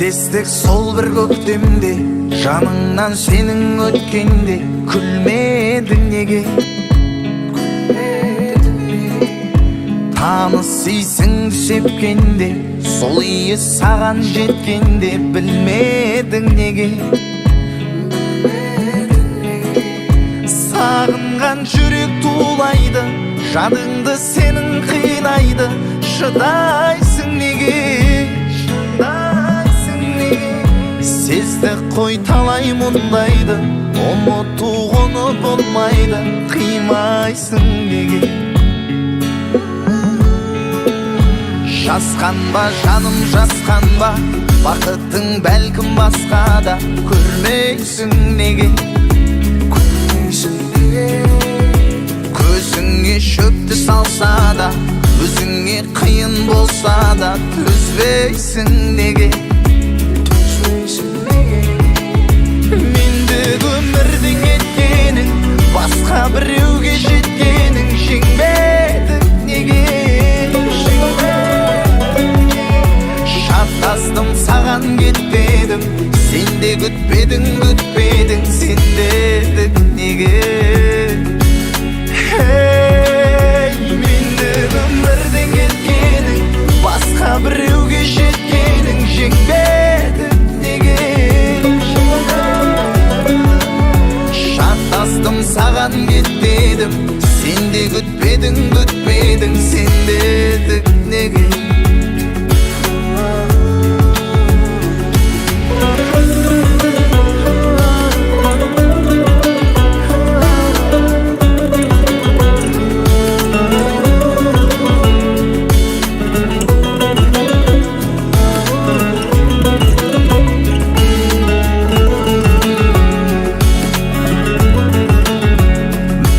Кездестік сол бір көктемде, жаныңнан сенің өткенде, күлмедің неге? Таныс иісіңді сепкенде, сол иіс саған жеткенде, білмедің неге? Сағынған жүрек тулайды, жадыңды сенің қинайды, шыдайсың неге? Шыдайсың неге? Сездік қой талай мұндайды, ұмыту оны болмайды, қимайсың неге? Жасқанба, жаным, жасқанба, бақытың бәлкім басқа да, көрмейсің неге? Көрмейсің неге? Көзіңе шөпті салса да, өзіңе қиын болса да, төзбейсің неге? Төзбейсің неге? Мендік өмірдің кеткенін, басқа біреуге жеткенін жеңбедік неге? Шатастым, саған кетпедім, сен де күтпедің, күтпедің, сен дедік неге? Ей, мендік өмірден кеткенің, басқа біреуге жеткенің жеңбедік неге? Шатастым, саған кетпедім, сен де күтпедің, күтпедің, сен дедік неге?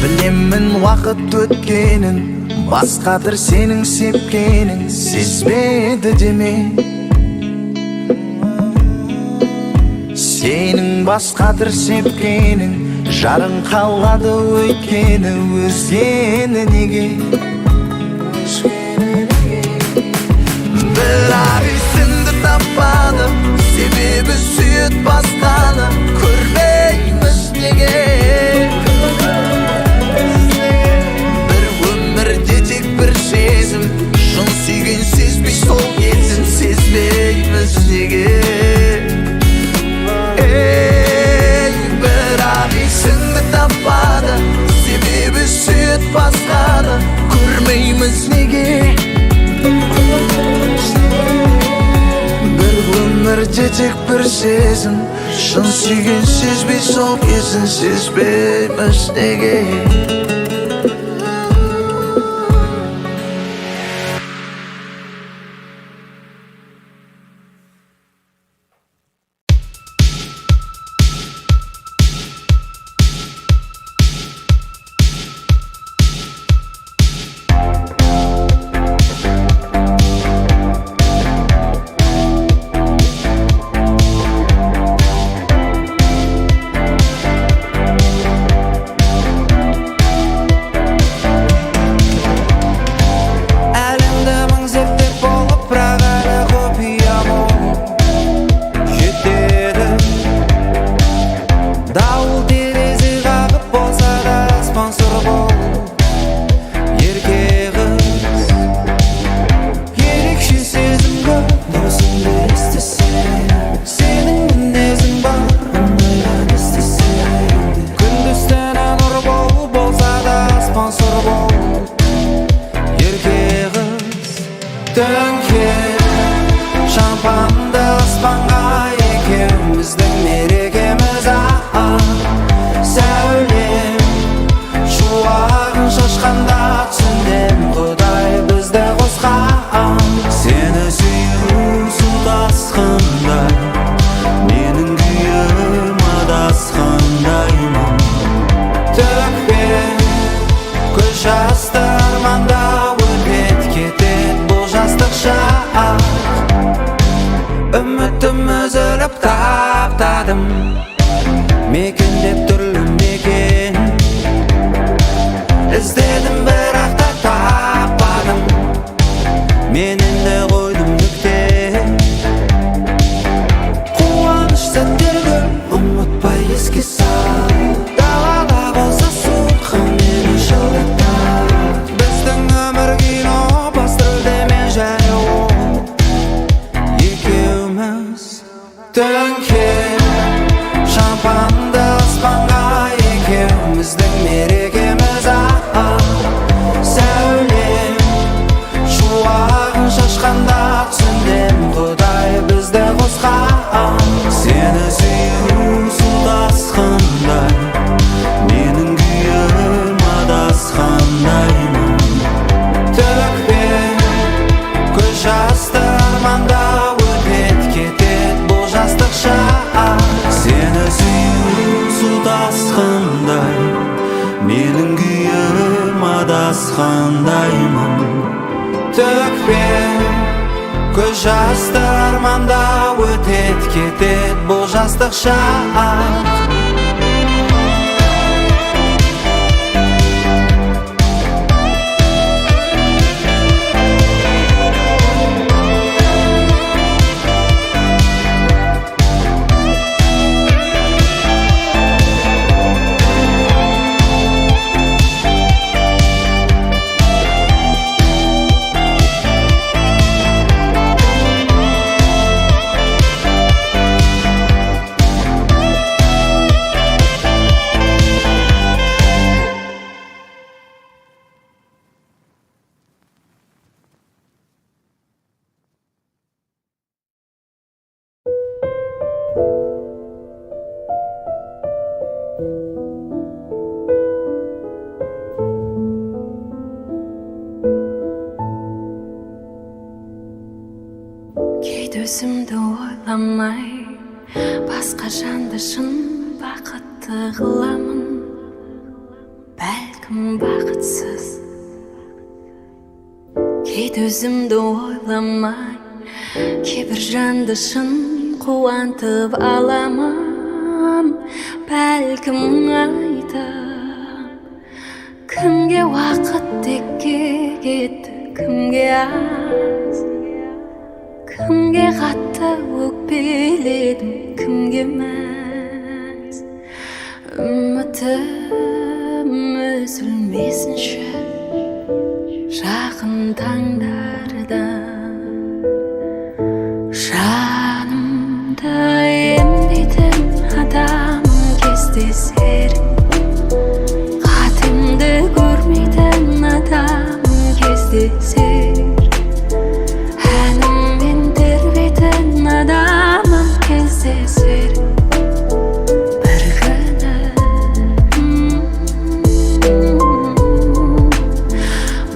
Білемін уақыт өткенін, басқадыр сенің сепкенің, сезбеді деме. Сенің басқадыр сепкенің, жарың қалады өйткені, өзгені неге? Бірақ есіңді таппады, себебі сүйет басқаны, көрмейміз неге? Бір өмірде тек бір сезім, шын сүйген сезбей сол кезін, сезбейміз неге? Ей, бірақ есіңді таппады, себебі сүйет басқаны, көрмейміз неге? Бір өмірде тек бір сезім, шын сүйген сезбей сол кезін, сезбейміз неге? Әлемді мың зерттеп болып, бірақ әлі құпия болып жетеді. Дауыл терезе қағып болса да, спонсор бол, ерке қыз. Ерекше сезім көп, досыңды естісең, сенің мінезің бар, ондайлар естісең де. Күндіз түні нұр бол, болса да спонсор бол, ерке қыз. Төңкер шампанды аспанға, екеуміздің мерекеміз, а сәулем шуағын шашқанда, түсінем, Құдай бізді қосқан. Сені сүю су тасқындай, менің күйім адасқандаймын. Төкпе көз жасты, арманда өтеді кетеді бұл жастық шақ. Үмітім үзіліп таптадым, мекендеп түрлі мекен іздедім, бірақ та таппадым. Мен енді қойдым нүкте. Адасқандаймын. Төкпе көз жасты, арманда өтет кетет бұл жастық шақ. Кейде өзімді ойламай, басқа жанды шын бақытты қыламын. Бәлкім, бақытсыз. Кейде өзімді ойламай, кейбір жанды шын қуантып аламын. Бәлкім, айтып. Кімге уақыт текке кетті, кімге аз, кімге қатты өкпеледім, кімге мәз. Үмітім үзілмесінші жақын таңдарда. Жанымды емдейтін адамым кездесер, қатемді көрмейтін адамым кездесер, әніммен тербейтін адамым кездесер бір күні.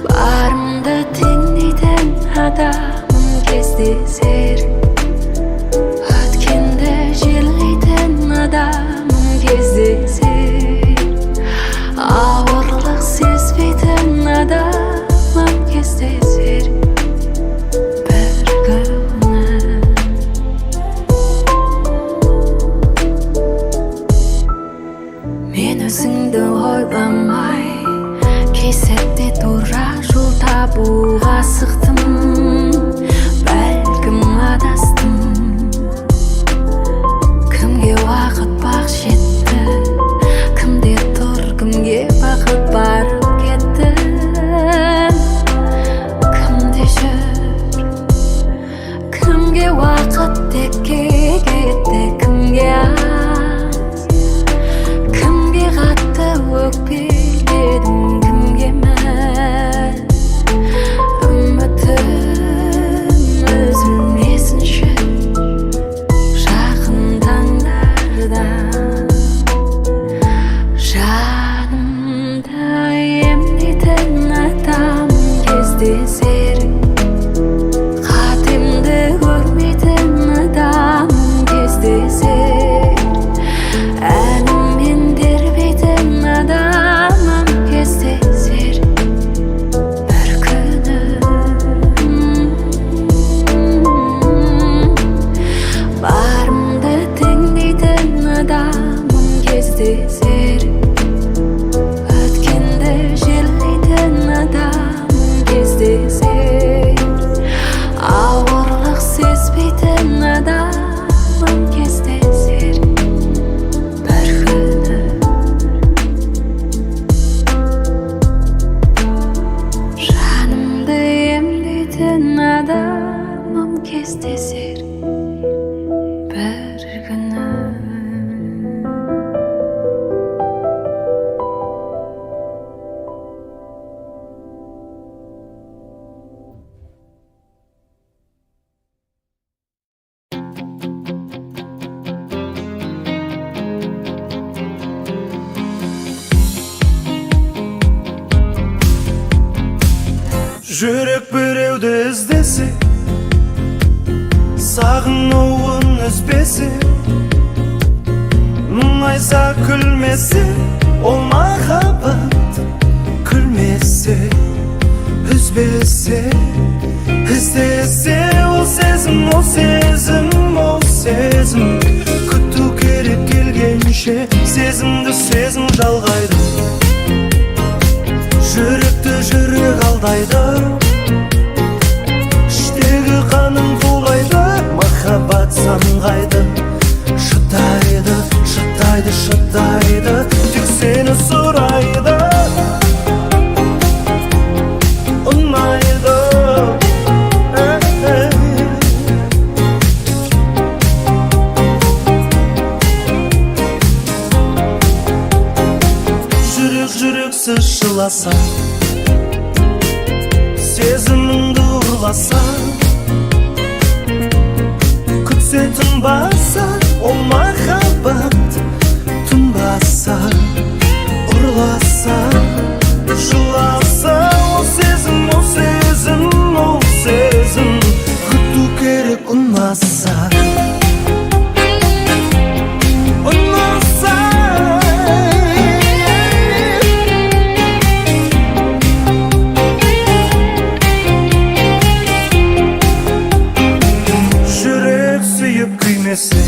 Барымды теңдейтін адамым кездесер, өткенді жерлейтін адамым кездесер, ауырлық сезбейтін адамым кездесер бір күні. Мен өзіңді ойламай, кей сәтте тура жол табуға асықтым. Бәлкім, адастым. Кімге уақыт бақ жетті, кімде тұр, кімге бақыт барып кетті, кімде жүр? Кімге уақыт текке кетті, кімге аз, кімге қатты өкпеледім, кімге мәз. Үмітім үзілмесінші жақын таңдарда. Жанымды емдейтін адам кездесер, қатемді көрмейтін адам кездесер, әніммен тербейтін адамым кездесер бір күні. Барымды теңдейтін адамым кездесер, өткенді жерлейтін адамым кездесер, ауырлық сезбейтін адамым кездесер бір күні. Жанымды емдейтін адамым кездесер бір күні. Жүрек біреуді іздесе, сағынуын үзбесе, мұңайса, күлмесе, ол махаббат күлмесе. Кетпесе, үзбесе, іздесе, ол сезім, ол сезім, ол сезім. Күту керек келгенше, сезімді сезім жалғайды. Жүректі жүрек алдайды, іштегі қаның тулайды, махаббат самғайды. Шыдайды, шыдайды, шыдайды, тек сені сұрайды. Ұнайды. Эй. Жүрек жүрексіз жыласа, сезіміңді ұрласа, күтсе, тынбаса, ол махаббат тынбаса, ұрласа, жыласа, ол сезім, ол сезім, ол сезім. Күту керек ұнаса, ұнаса. Жүрек сүйіп күймесе,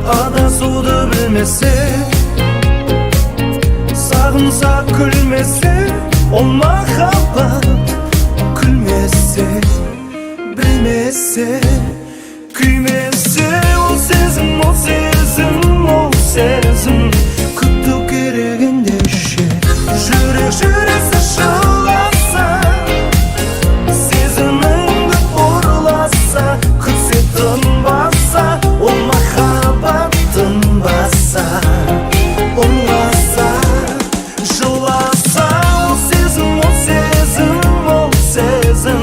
адасуды білмесе, сағынса, күлмесе, ол махаббат күлмесе, білмесе, күймесе, ол сезім, ол сезім, ол сезім. Күту керек ендеше. Жүрек жүрексіз жыласа, сезіміңді ұрласа, күтсе, тынбаса, ол махаббат тынбаса, ұрласа, жыласа, ол сезім, ол сезім, ол сезім.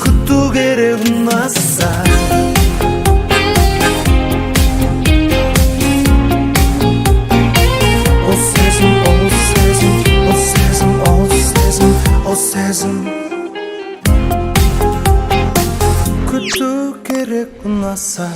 Күту керек ұнаса. Ол сезім, ол сезім, ол сезім, ол сезім, ол сезім. Күту керек ұнаса.